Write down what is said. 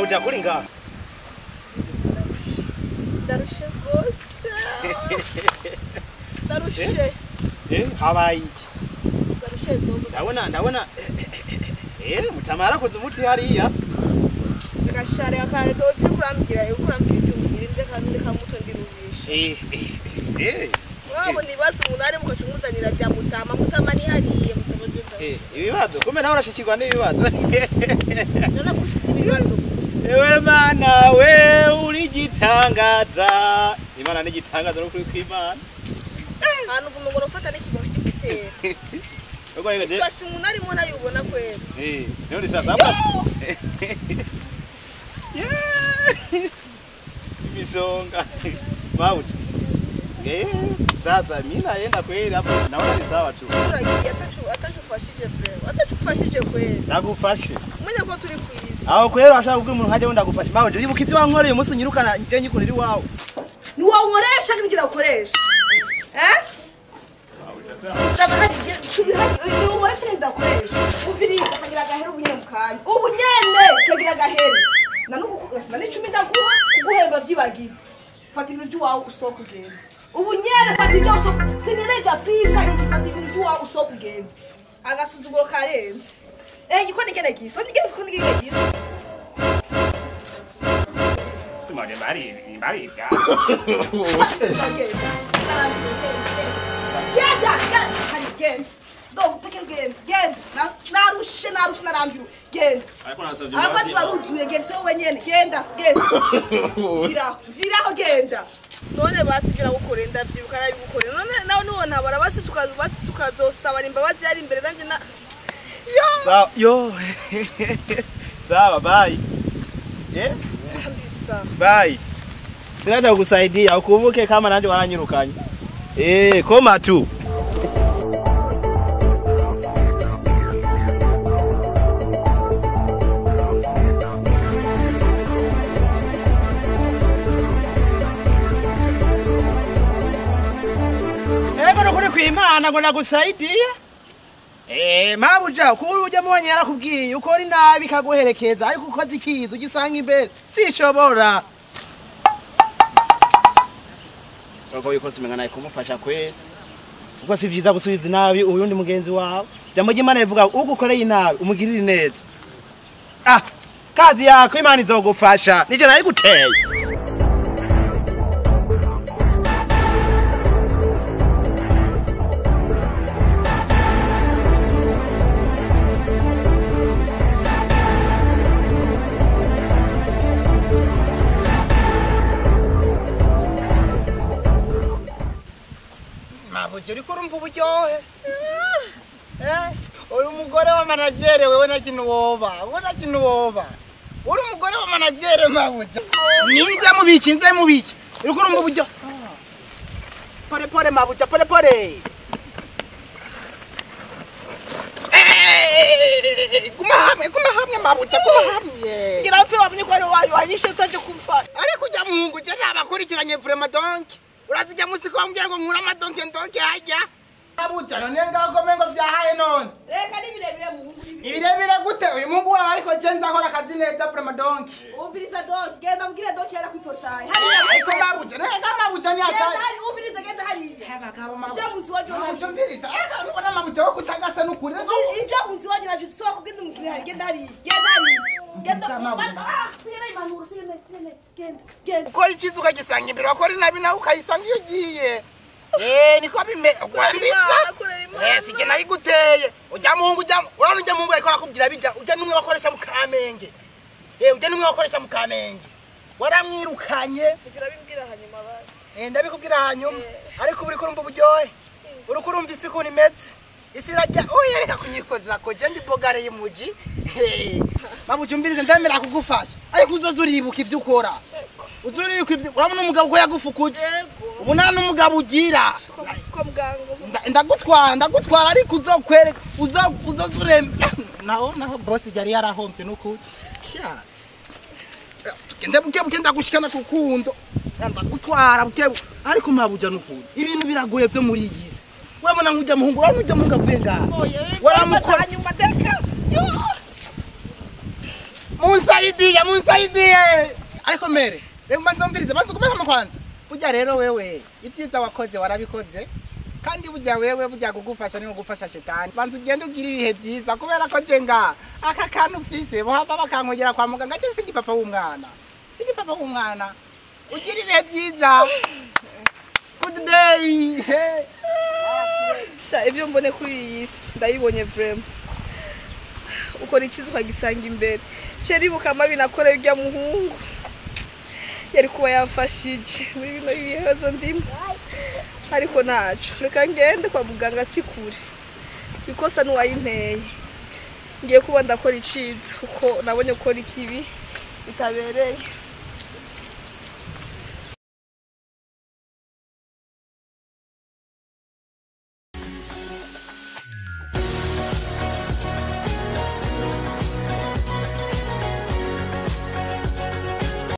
Mabuja kuri ngaha. Ndarushe gose. Ndarushe. Habaye iki? Ndarushe dogo. Ndabona. Mutamara koze umuti hariya. Gashare akago turi kurambira ibyo ubwira ndeka muto ndirubisha. Wabo nibazo umuntu ari mukacumuzanira bya mutama mutama ni hariye mutama. Ibibazo kumbe nawe urashikirwa n'ibibazo. Nana kusisi ibibazo. Ewe mana we uri gitangaza. Imana ni gitangaza no kuri kw'Imana. Hano kumugoro ufata n'ikibaho cy'igutera. Uko yego je. Twasi umuntu arimo nayubona kwera. None sasa hapa. Imisonga. Mabuja. Sasa mimi naenda kweli hapo naona ni sawa tu. Uragiye atachufashije frere. Atachufashije kweli. Ndagufashe. Umenye ko turi kwisi. Aho kweli ashaka kubwira umuntu nkaje ndagufashe. Mabuja uribuka ivyo wankoreye umunsi unyirukana nje nyikorera iwawe. Ni wowe unkoresha ngira ukoresha. Ni ndakoresha. Umviriza kagira agahera ubunyene mukanya. Ubunyene kagira agahera. Na nuko na 10 ndaguha kuguhemba vyibagira. Fata ibintu by'uwawe usohoka ugende. Ubunyene fata ibyo usohoka. Sinireja please fata ibintu by'uwawe usohoka ugende. Agasuzuguro karenze. Igikoni kene gisa. Igikoni kene gisa. Simone mari ibya. Genda. Dog take genda. Genda. Narushe narambiwe. Genda. Ariko nasavye. Abakozi baruzuye genda so wenyene. Genda. Genda. Viraho genda. None basivira gukora ndavyibuka narabigukore. None nawe niwo ntabara basi tukazosaba imbabazi yari imbere nanje na yo. Sawa yo. Sawa bye. Kabisa. Bye. Sinaja kukusaidia ukumbuke kama nanje wananyirukanye. Koma tu. Imana ngo nagusaidia. Mabuja kuba mubonye yarakubwiye ukora inabi kaguherekeza ariko ukoze ikiza ugisanga imbere sishobora. Uko yuko simenga naye kumufasha kweli. Kuko si vyiza gusubiza inabi uyundi mugenzi wawe. Jambo ry'Imana rivuga ugukoreye inabi umugirire neza. Kazi yako Imana izogufasha. Nije nayiguteye. Uri kurumva uburyohe. Uri umugore wa managere wewe na kintu woba. Wewe na kintu woba. Uri umugore wa managere mabuja. Ninze mubiki, nze mubiki. Uri kurumva uburyohe. Pole pole mabuja, pole pole. Guma hamwe mabuja, guma hamwe. Ngira mfe wamenye ko ari wayo wanyishe utaje kumfa. Ariko ujya muhungu je nabakurikiranye vraiment donc. Urazijya musi ko mbye ngo nkura amadonke ndonke hajya. Mabuja none ngaho mengo vyahaye none. Reka ni birebire muhungu. Ibirebire gute uyu muhungu wawe ariko je nzakora akazi neza vraiment donc. Umviriza donc genda mbwire donc yara kwiportaye. Hariya ariko mabuja nega mabuja ni ataye. Genda umviriza genda hariya. Abagabo mabuja. Ibyo munzi waje mabuja umviriza. Ubona mabuja wo kutagasa n'ukuri. Ibyo munzi waje navyo so kugenda umukiriya genda hariya. Genda hariya. Genda sigara impanuro sigara genda. Genda. Ukora ikiza ukagisanga imbere wakora inabi nawe ukayisanga iyo ugiye. Niko bime wambisa. Sije nayiguteye. Ujya muhungu ujya urabona ujya muhungu ariko arakubwira bijya ujya numwe bakoresha mu Kamenge. Ujya numwe bakoresha mu Kamenge. Waramwirukanye. Kugira bimbwira hanyuma basi. Ndabikubwira hanyuma. Ariko uri kurumva uburyohe. Uri kurumva isi ukuntu imeze. Isi irajya oya reka kunyikoza ko je ndi bogare y'umuji. Mabuja umvirize ndemera kugufasha. Ariko uzoza uribuka ivyo ukora. Uzuribuka ivyo urabona umugabo ko yagufukuje. Ubu nta n'umugabo ugira. Ko muganga ndagutwara ariko uzokwereka uzozurembe. Naho boss yari yarahombye n'ukuri. Sha. Genda buke buke ndagushikana kukundo. Ndagutwara buke ariko mabuja n'ukuri. Ibintu biragoye byo muri iyi si. Urabona nkujya muhungu, urabona ujya muhungu avuye ngaha. Waramukora hanyuma deka. Munsaidiye, munsaidiye. Ariko mere, reka mbanze umvirize, banze ugume hamwe kwanza. Burya rero wewe, ibyiza wakoze warabikoze. Kandi burya wewe burya kugufasha ni gufasha shetani. Banze ugende ugira ibihe byiza kubera ko je nga aka kantu ufise bohava bakankogera kwa muganga je sindi papa w'umwana. Sindi papa w'umwana. Ugira ibihe byiza. Good day. Hey. Sha ibyo mbone kuri iyi si ndabibonye vraiment. Ukora ikiza ukagisanga imbere. Chéri buka amabi nakoreye urya muhungu. Yari kuba yamfashije muri bino bibazo ndimo. Ariko ntaco. Reka ngende kwa muganga si kure. Ikosa n'uwayimpeye. Ngiye kuba ndakora iciza kuko nabonye gukora ikibi bitabereye.